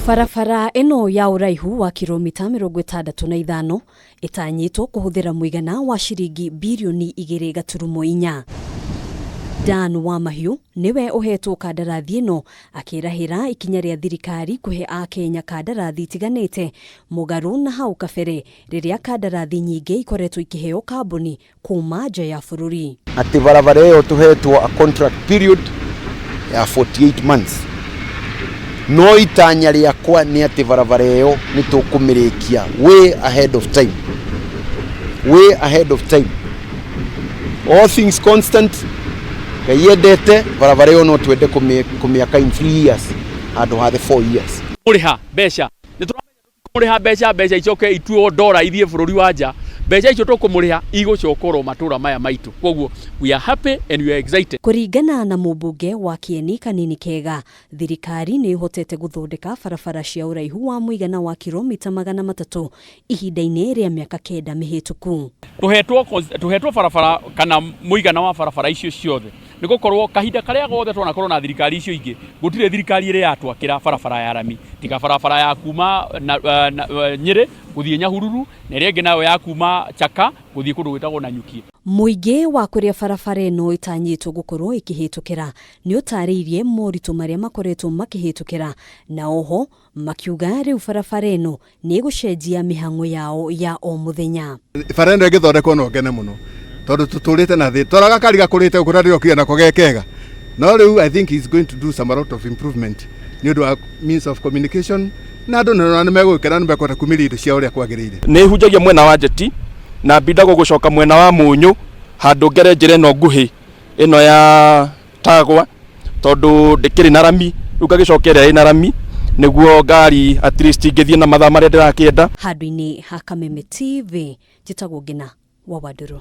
Barabara ĩno ya ũraihu wa kiromita 65 ĩtanyĩtwo kũhũthĩra mũigana wa ciringi birioni 2.4. Dan Wamahiũ nĩwe ũhetwo kandarathi ĩno akĩrahĩra ikinya rĩa thirikari kũhe Akenya kandarathi itiganĩte mũgarũ na hau kabere rĩrĩa kandarathi nyingĩ ikoretwo ikĩheo kambuni kuma nja ya bũrũri. Atĩ barabara ĩyo tũhetwo a contract period ya 48 months, no itanya rĩakwa nĩ atĩ barabara ĩyo nĩ tũkũmĩrĩkia way ahead of time, way ahead of time. All things constant, Ngai endete, barabara ĩyo no twende kũmĩaka in 3 years handũ ha the 4 years. Mũrĩha mbeca nĩ tũramũrĩha mbeca, mbeca icoke ituo ndora ithiĩ bũrũri wa nja. Mbeca icio tũkũmũrĩha igũcoka oro matũra maya maitũ. Koguo we are happy and we are excited. Kũringana na mũmbunge wa Kieni Kanini Kega, thirikari nĩ ĩhotete gũthondeka barabara cia ũraihu wa mũigana wa kiromita 300 ihinda-inĩ rĩa mĩaka 9 mĩhĩtũku. Tũhetwo barabara kana mũigana wa barabara icio ciothe nĩ gũkorwo kahinda karĩa gothe twanakorwo na thirikari icio ingĩ, gũtirĩ thirikari ĩrĩ yatwakĩra barabara ya rami tiga barabara ya kuma na Nyĩrĩ gũthiĩ Nyahururu, na ĩrĩa ĩngĩ nayo ya kuma Chaka gũthiĩ kũndũ gwĩtagwo Nanyuki. Mũingĩ wa kũrĩa barabara ĩno ĩtanyĩtwo gũkorwo ĩkĩhĩtũkĩra nĩ ũtarĩirie moritũ marĩa makoretwo makĩhĩtũkĩra, na oho makiuga rĩu barabara ĩno nĩ ĩgũcenjia mĩhang'o yao ya o mũthenya. Bara ĩno ĩngĩthondekwo no ngene mũno, tondũ tũtũrĩte na thĩ toraga kari gakũrĩte gũkũ na ndĩrokire nako ge kega, no rĩu I think he's going to do some lot of improvement nĩ ũndũ wa means of communication, na andũ nĩ megũgĩkena, nĩ mekũhota kumĩria indo ciao ũrĩa kwagĩrĩire. Nĩ hunjagia mwena wa Njeti na mbindagwo gũcoka mwena wa Mũnyũ handũ ngere njĩra ĩno nguhĩ ĩno ya Tagwa, tondũ ndĩkĩrĩ na rami. Rĩu ngagĩcoka ĩrĩa ĩna rami nĩguo ngari at least ingĩthiĩ na mathaa marĩa ndĩrakĩenda. Handũ-inĩ ha Kameme TV, njĩtagwo Ngina wa Wandũrũ.